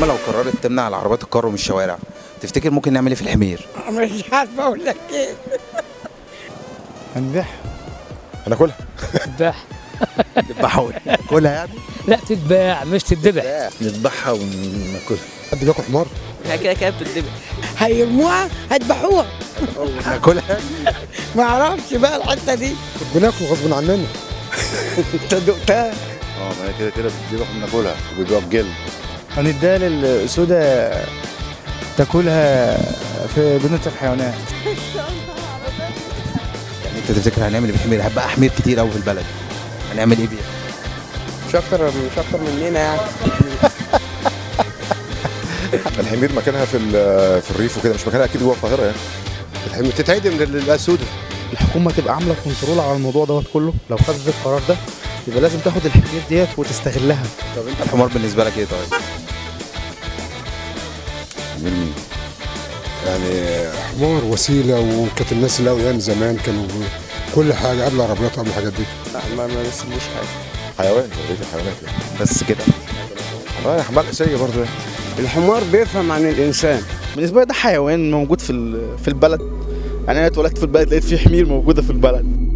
الحكومة لو قررت تمنع العربيات الكارو من الشوارع، تفتكر ممكن نعمل ايه في الحمير؟ مش عارفه اقول لك ايه. هنبيعها، هناكلها. تتباع. نذبحها كلها يعني؟ لا، تتباع مش تتذبح. نذبحها وناكلها. حد بياكل حمار؟ كده كده بتتذبح. هيرموها، هيذبحوها. ناكلها. ما اعرفش بقى الحتة دي. بناكله غصب عننا. انت دقتها؟ اه، ما هي كده كده بتذبح وناكلها وبيبقى بجلد. هنديها للأسودة تاكلها في جنينة الحيوانات. يعني انت تفتكر هنعمل ايه بالحمير؟ هيبقى حمير كتير قوي في البلد، هنعمل ايه بيها؟ مش اكتر مننا يعني. الحمير مكانها في الريف وكده، مش مكانها اكيد جوه القاهرة يعني. الحمير تتعدم للاسود. الحكومة تبقى عاملة control على الموضوع دوت كله. لو خدت القرار ده يبقى لازم تاخد الحمير ديت وتستغلها. طب انت الحمار بالنسبة لك ايه طيب؟ حمير مين؟ يعني حمار وسيله، وكانت الناس اللي ايام زمان كانوا كل حاجة قبل العربيات وقبل الحاجات دي. لا، ما بسيبوش حاجه. حيوان زي بقية الحيوانات يعني. بس كده؟ اه، حمار قسيه برضه يعني. الحمار بيفهم عن الانسان. بالنسبة لي ده حيوان موجود في البلد. يعني أنا اتولدت في البلد لقيت في حمير موجودة في البلد.